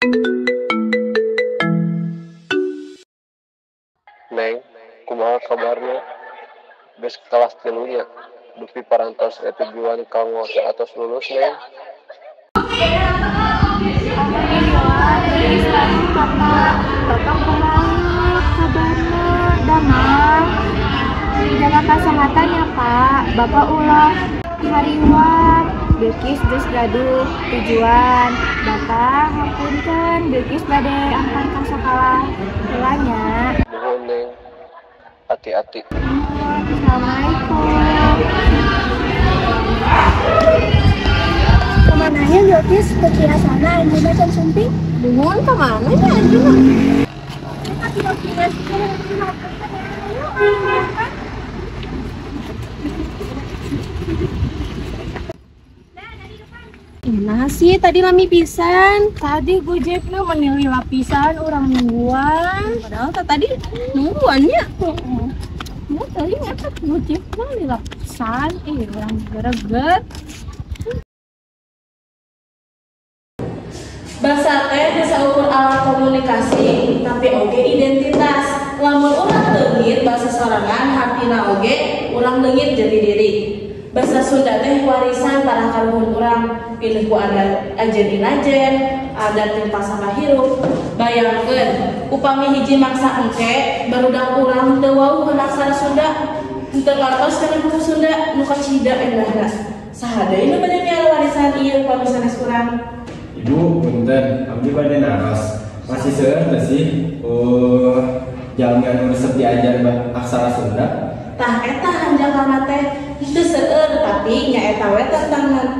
Neng, kumaha kabarna? Geus kelas 3 nya. Dupi parantos tujuan kanggo saatos lulus, Neng. Bapak, Bapak kumaha kabarna? Damang. Jaga kesehatan ya, Pak. Bapak ulah hariwang. Bilqis geus gaduh tujuan. Bapak hapunten, Bilqis bade angkat ka sakola heula nya. Nuhun, Neng. Hati-hati. Assalamualaikum. Kemananya Bilqis ke sana anjeunna can sumping? Nuhun ka mana nya anjeunna? Nah sih tadi lami pisan. Tadi Gojekna menilai lapisan orang nungguan. Padahal tadi nungguannya. Nah, tadi ngepet Gojekna lapisan, orang gereget. Basa teh bisa ukur alat komunikasi, tapi oge identitas. Lamun urang leungit basa sorangan, hartina oge urang leungit jati diri. Basa Sunda teh warisan para kaluhur urang, pilih ku adat ajen inajen, adat jeung pasama hirup. Bayangkeun, upami hiji mangsa engke barudak urang teu wauh kana aksara Sunda, henteu ngartos kana buku Sunda nu kacida endahna. Saha deui nu bade miara warisan ieu upami sanes urang? Ibu, punten, abdi bade naros. Masih seueur teu sih jalmi anu resep diajar aksara Sunda? Tah eta hanjakalna teh teu seueur tapi nya eta we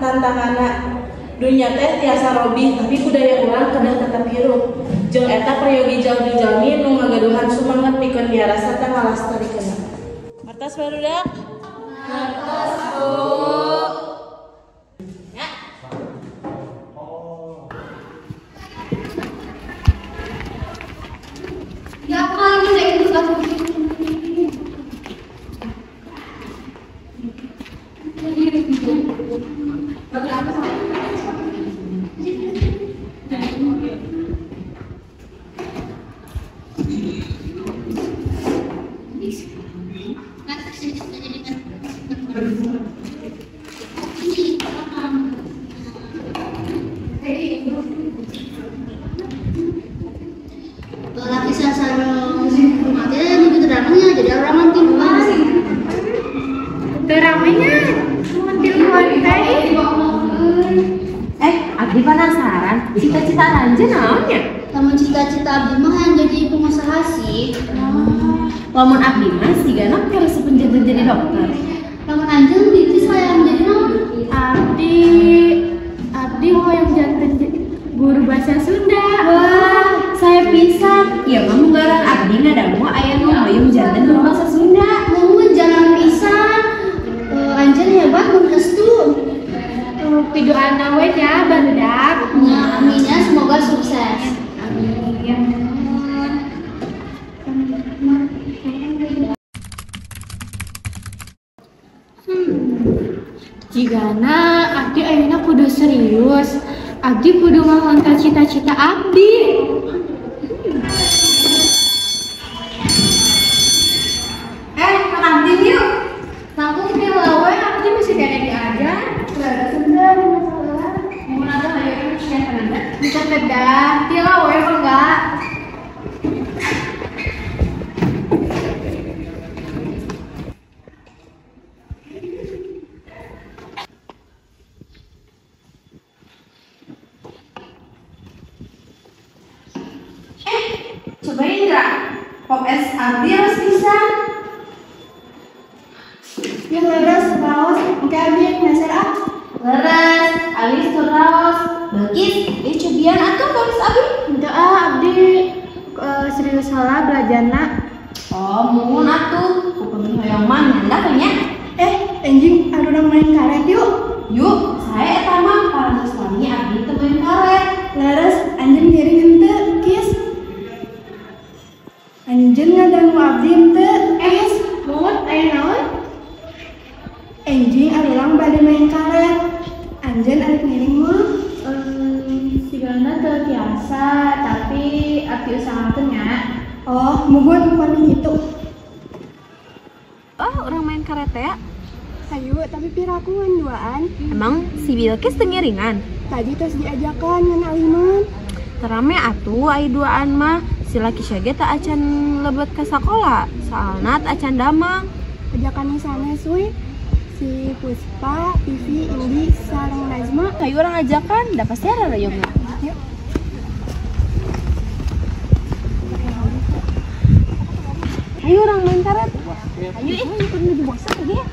tantanganna. Dunya teh tiasa robih tapi budaya urang kedah tetep hirup. Jeung eta prayogi jalmi-jalmi nu ngagaduhan sumanget pikeun miara sarta ngalastarikeunna. Hartos barudak? Hartos, Bu. Ya. Ya, aku lagi ngerjain tugas. Abdi penasaran, cita-cita anjeun naon nya? Lamun cita-cita abdi mah hayang jadi pengusaha sih. Lamun abdi mah sigana karesep jadi dokter. Lamun anjeun Bilqis hayang jadi naon? Abdi hoyong janten guru bahasa Sunda. Wah, saya pisan. Ieu mah munggaran abdi ngadangu aya nu hoyong janten guru bahasa Sunda. Muhun jalan pisan. Anjeun hebat mun estu. Pidoana we nya barudak. Nya aminnya semoga sukses. Amin. Jigana abdi ayeuna kudu serius. Abdi kudu ngahontal cita-cita abdi. Makan yuk. Langkung teh lawe abdi masih kene diajar. Bisa kedah, tila we enggak? Cobain enggak? Pop es abdi harus bisa. Ya leres, raos, engke abdi yang meser ah. Leres, alis tur raos. Bilqis, ieu cobian atuh pop es abdi. Henteu ah abdi serius heula belajarna. Oh, muhun atuh. Upami hoyong mah nyanda nya. Anjing arurang main karet yuk. Yuk, saya eta mah parantos lami abdi teu main karet. Leres, anjeun ngiring henteu, Kis. Anjeun ngadangu abdi henteu, Kis. Muhun aya naon? Anjing arurang bade main karet. Anjeun arek ngiring mah. Sigana teu Henteu tiasa, tapi abdi usahakeun nya. Oh, muhun upami kitu. Oh, urang main karate ya? Hayu, tapi piraku ngan duaan. Emang si Bilkis teu ngiringan? Tadi tos diajakan ngan aliman. Terame atuh ai duaan mah. Si laki ge teu acan lebet ka sakola, soalna teu acan damang. Ajakan nu sanes we. Si Puspa, Vivi, Indi, sareng Najma. Hayu urang ajakan, da pasti ararayungna. Yuk. Hayu urang main karet. Hayu ih, ikut nuju bosan lagi ya.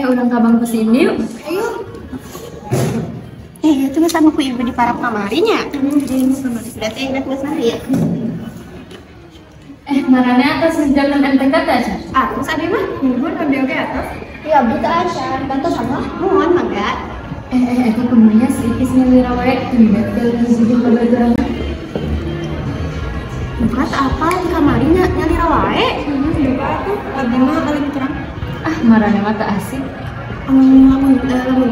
Urang ka bangku sini yuk. Ayo. Itu geus anu ku ibu di parap kamarinya. Berarti ingat geus mari ya. Marane atas jalan MTK teh aja. Atos abi mah, muhun abdi oge atos. Iya, abdi teh acan. Bantos sama? Muhun mangga. Eta kumaha si Ikis nyalira wae tumben teu hiji babaturan. Buka teh apa di kamarinya nyalira wae? Duka atuh, abdi mah paling terang. Ah, marane mah teu asik. Lamun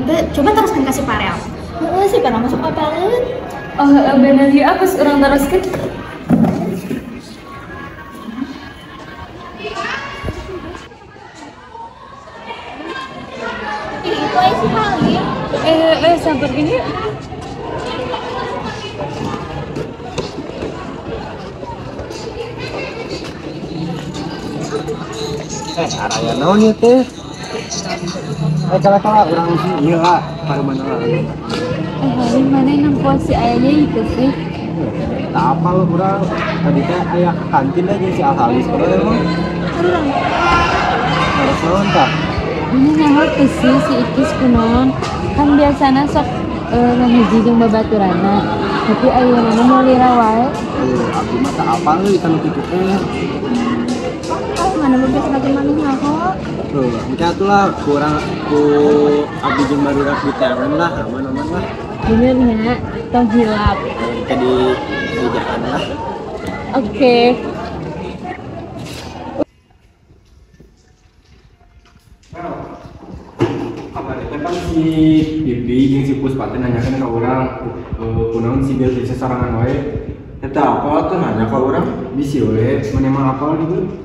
teu coba teruskan kasih parel. Heeh, si parel masuk apaleun. Oh, heeh bener ieu apes urang teruskeun. Ih, itu aya si Halim. Sabar gini. Araya naon ieu teh? Kala-kala urang ieu lah, pareuman lah. Halim mana nempo si ayahnya itu sih? Tak apal urang tadi teh aya ke kantin aja si Al Halis padahal emang. Harus naon tah? Ini nyaho teu sih si Ikis kunaon? Kan biasana sok ngahiji jeung babaturana. Tapi ayeuna mah nyalira wae. Abdi mah tak apal euy kana kitu teh. Mana berbes lagi mana nyaho? Tuh, engke atuh lah kurang ku abdi jeung barudak di teangan lah, aman-aman lah. Bener nya, tong hilap. Engke di jalan lah. Oke. Kamari teh kan si Bibi jeung si Puspa teh nanyakeun ka urang, kunaon si Bilkis sorangan wae. Eta apa tuh nanya ka urang? Bisi we, maneh mah apal gitu.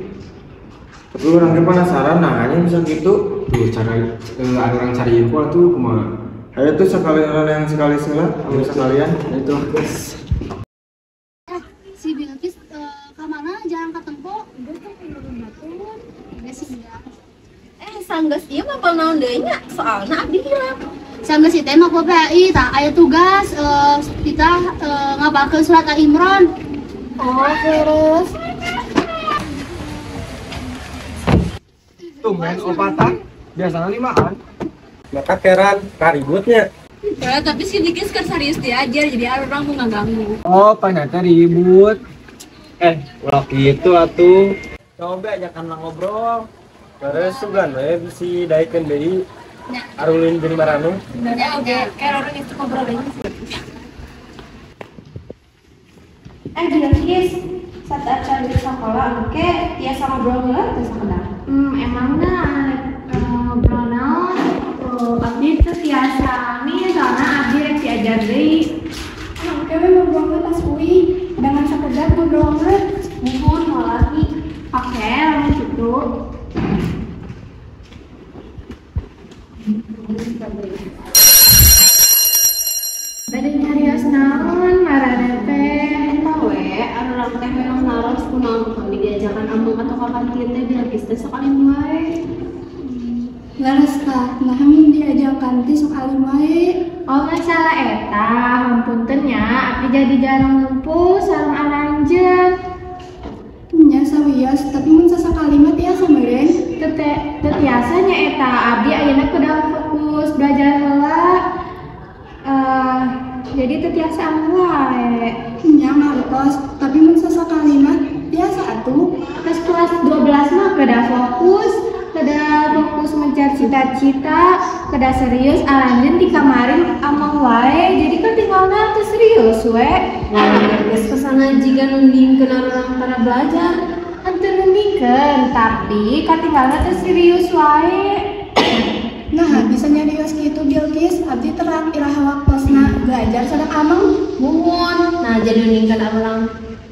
Tapi orang ge penasaran nanya bisa gitu. Tuh cara ada orang cari info tuh kumaha. Hayo tuh sekalian orang yang sekali sela, ayo sekalian. Nah itu guys. Si Bilkis ka mana jarang katempo? Geus sih. Sanggeus ieu mapel naon deui nya? Soalna abdi hilap. Sanggeus ieu teh mah PPI tah aya tugas kita ngapalkeun surat Al-Imran. Oh, terus Tumben opatan, biasanya limaan. Maka keran, kaributnya. Ya, tapi si Bilkis kan serius diajar, jadi orang mau ngeganggu. Oh, ternyata ribut. Ulah gitu atuh. Coba ajakan lah ngobrol. Terus sugan we bisi daekeun deui. Arulin jeung maranu. Ya, oke. Kayak orang itu ngobrol deui sih. Bilkis, Sateuacan di sakola engke tiasa ngobrol heula teu sakedap. Emangna ngobrol naon? Abdi teu tiasa nih soalna abdi rek diajar deui. Engke we ngobrol tas uih, dengan sakedap ngobrol mah. Muhun moal lagi. Oke, lamun kitu. Bade nyarios naon marane teh? Eta we, arurang teh memang naros kunaon kami diajakan amung atau ka kantin teh Bilqis teh sok alim wae. Leres tah, naha mun diajakan teh sok alim wae. Oh masalah eta, hampunten nya, abdi jadi jarang ngumpul sareng aranjeun. Nya sawios, tapi mun sasakali mah tiasa meureun. Teu tiasa nya eta, abdi ayeuna kudu fokus belajar heula. Jadi teu tiasa amung wae. Nya ngartos, tapi mun sasakali mah tiasa atuh. Terus kelas 12 mah kedah fokus mengejar cita-cita, kedah serius aranjeun di kamarin amang wae. Jadi kan tinggalna teu serius we. Geus kesana jiga nundingkeun arurang tara belajar. Henteu nundingkeun, tapi katinggalna teu serius wae. Nah, bisa nyarios kitu Bilqis, abdi terang iraha waktosna belajar sareng ameng. Muhun, nah jadi nundingkeun arurang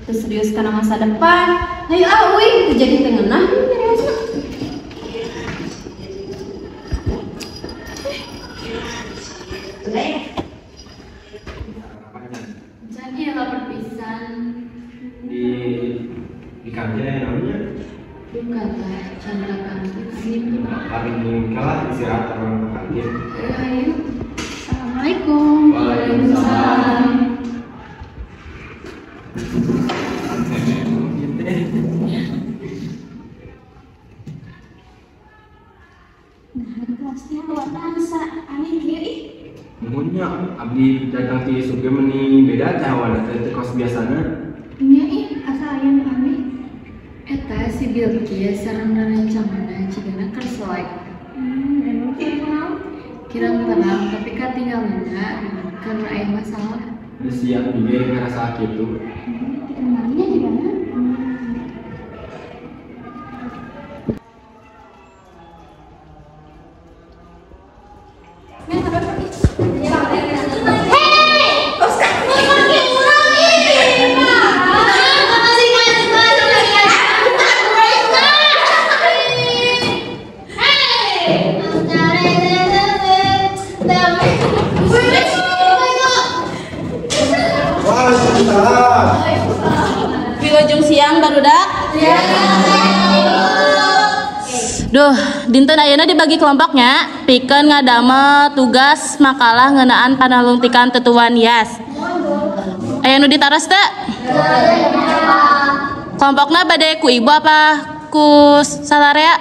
teu serius kana masa depan. Hayu ah uih, teu jadi teu ngeunah nyariosna. Jadi ya lapar pisan. Di kantin yang namanya? Duka teh, can ka kantin sih. Paling kalah istirahat orang ke kantin. Ayo. Assalamualaikum. Waalaikumsalam. Nah, di kelasnya warna asa aneh kieu ih. Muhunnya abdi datang ti suge meni beda teh hawana teh teu kos biasana. Nya ih, asa aya nu aneh. Eta si Bilqis sareng rerencanganna cigana keur selek. Emang kieu kunaon? Kirang terang tapi katinggalna karena aya masalah. Geus siap juga ngarasa kitu. Dikenalnya gimana? Wilujeng siang barudak. Duh, dinten ayeuna dibagi kelompoknya, pikeun ngadamel tugas makalah ngeunaan panalungtikan tetuan hias. Aya nu ditaros teu? Kelompokna bade ku ibu apa ku salarea?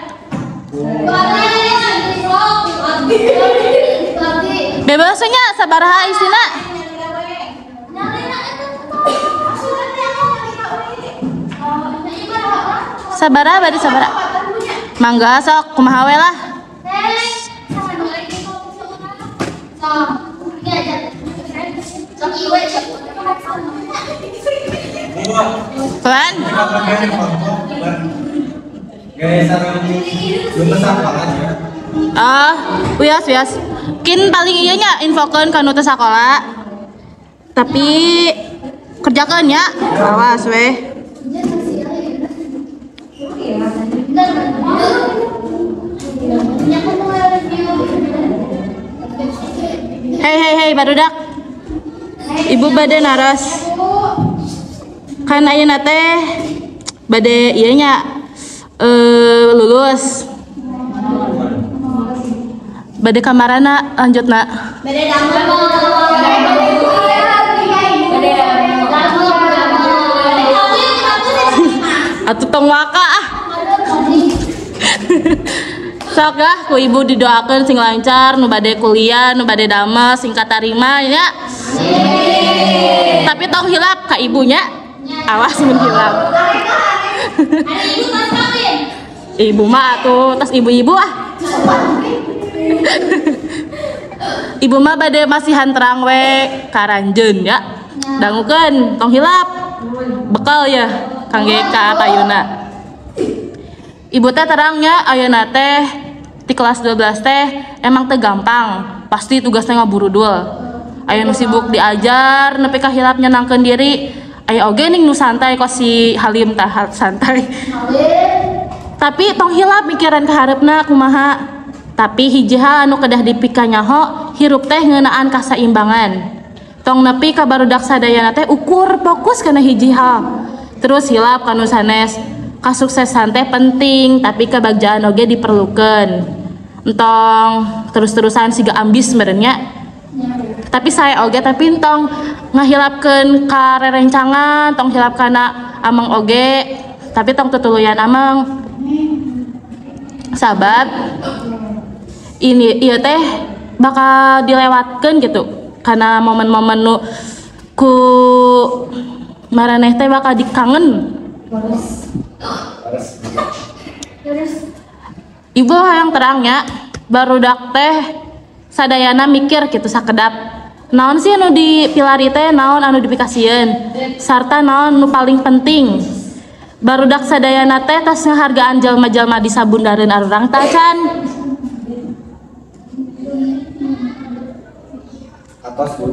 Bebas nya sabaraha isina? Sabaraha bade sabaraha? Mangga sok kumaha we lah. Pelan. Ah, wios wios. Kin paling ieu nya infokeun ka nu teu sakola. Tapi kerjakeun nya. Awas weh. Hei hei hei barudak. Ibu bade naros. Kan ayeuna teh bade ieu nya lulus. Bade kamarana lanjutna. Bade damel. Atuh tong waka ah. Sok ah ku ibu didoakeun sing lancar nu bade kuliah, nu bade damel, sing katarima nya. Tapi tong hilap ka ibunya. Awas mun hilap. Ibu mah atuh tas ibu-ibu ah. Ibu mah bade masihan terang we karanjeun ya. Dangukeun tong hilap. Bekal ya. Kangge ka payuna. Ibu teh terangnya ayeuna teh di kelas 12 teh emang teu gampang, pasti tugasnya ngaburudul. Aya nu sibuk diajar nepi ka hilap nyenangkeun diri, aya oge ning nu santai kos si Halim tah santai. Tapi tong hilap mikiran ka hareupna kumaha. Tapi hiji hal anu kedah dipikanyaho, hirup teh ngeunaan kasaimbangan. Tong nepi ka barudak sadayana teh ukur fokus kana hiji hal. Terus hilap ka nu sanes. Kasuksesan teh penting, tapi kebagjaan oge diperlukeun. Entong terus-terusan siga ambis meureun nya. Tapi saya oge tapi entong ngahilapkeun ka rerencangan, tong hilap kana ameng oge, tapi tong tutuluyan ameng. Sabab ini ieu teh bakal dilewatkeun gitu karena momen-momen nu ku maraneh teh bakal dikangen. Ibu hayang terangnya barudak teh sadayana mikir gitu sakedap naon sih anu dipilari teh, naon anu dipikasieun sarta naon nu paling penting. Barudak sadayana teh tas ngahargaan jalma-jalma di sabundareun arurang tacan. Atos Bu.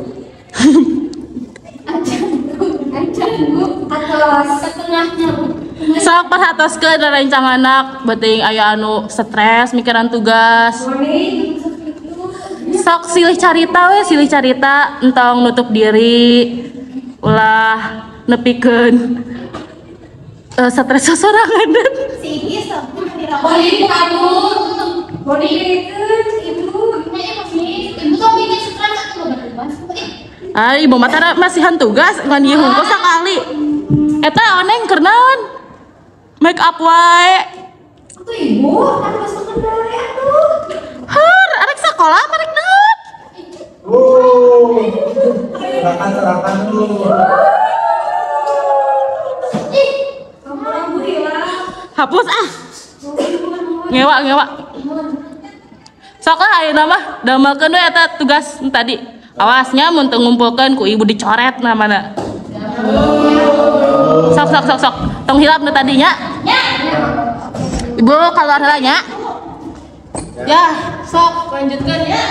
Acan Bu, atos setengahnya Bu. Sok perhatoskeun rerencanganna beuting aya anu stres mikiran tugas. Sok silih carita we, silih carita entong nutup diri, ulah nepikeun stres sorangan. Si Ikis sok Bodi kamu, bodi ibu, ibu tuh bikin stres atuh loba tugas. Ah, ibu mah tara masihan tugas ngan ieu hungkul sakali. Eta oneng keur naon? Make up wae. Atuh ibu, kan geus kendari atuh. Hur, arek sakola apa arek naon? Oh. Serakan dulu. Hapus ah. Ngewa. Sok lah ayeuna mah damelkeun we eta tugas tadi. Awasnya mun teu ngumpulkeun ku ibu dicoret namana. Sok sok sok sok. Tong hilap nu tadi nya. Ibu keluar heula nya. Ya, sok lanjutkeun ya.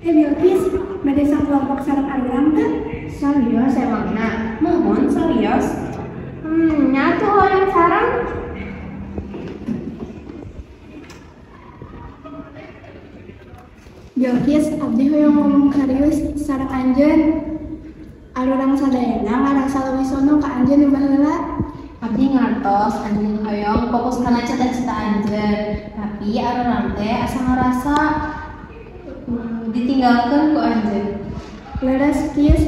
Bilqis, bade sakelompok sareng arurang teu? Serius emangna? Mohon serius. Nyatu hoyong sareng. Bilqis, abdi hoyong ngomong serius sareng anjeun. Arurang sadayana ngarasa leuwih sono ka anjeun nu baheula. Abdi ngartos anjeun hoyong fokus kana cita-cita anjeun, tapi arurang teh asa ngarasa ditinggalkeun ku anjeun. Leres Kis,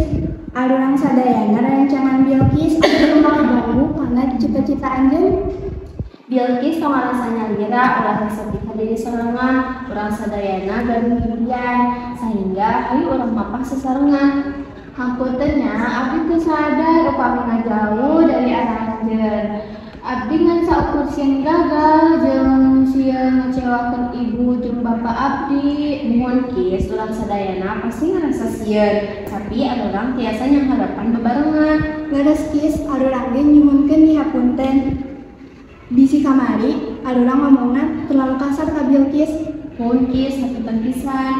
arurang sadayana rerencangan Bilqis anu ngaganggu kana cita-cita anjeun. Bilqis tong ngarasa nyalira ulah resep ka diri sorangan, urang sadayana gaduh impian sehingga hayu urang mapah sesarengan. Hapunten nya, abdi teu sadar upami ngajauh dari arah anjeun. Abdi ngan saukur sieun gagal jeung sieun ngecewakeun ibu jeung bapa abdi. Muhun Kis, urang sadayana pasti ngarasa sieun, tapi arurang tiasa nyanghareupan bebarengan. Leres Kis, arurang ge nyuhunkeun dihapunten. Bisi kamari, arurang ngomongna terlalu kasar ka Bilqis. Muhun Kis, hapunten pisan.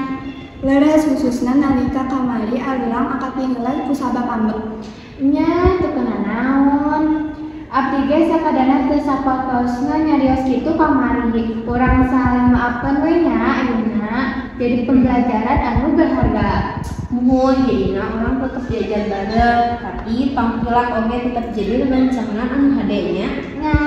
Leres khususna nalika kamari arurang angkat heula ku sabab ambek. Nya teu kena naon. Abdi ge sakadana teu sapatosna nyarios kitu kamari. Urang saling maafkeun we nya ayeuna jadi pembelajaran anu berharga. Muhun jadina urang tetep diajar bareng, tapi tong hilap oge tetep jadi rerencangan anu hade nya. Nya.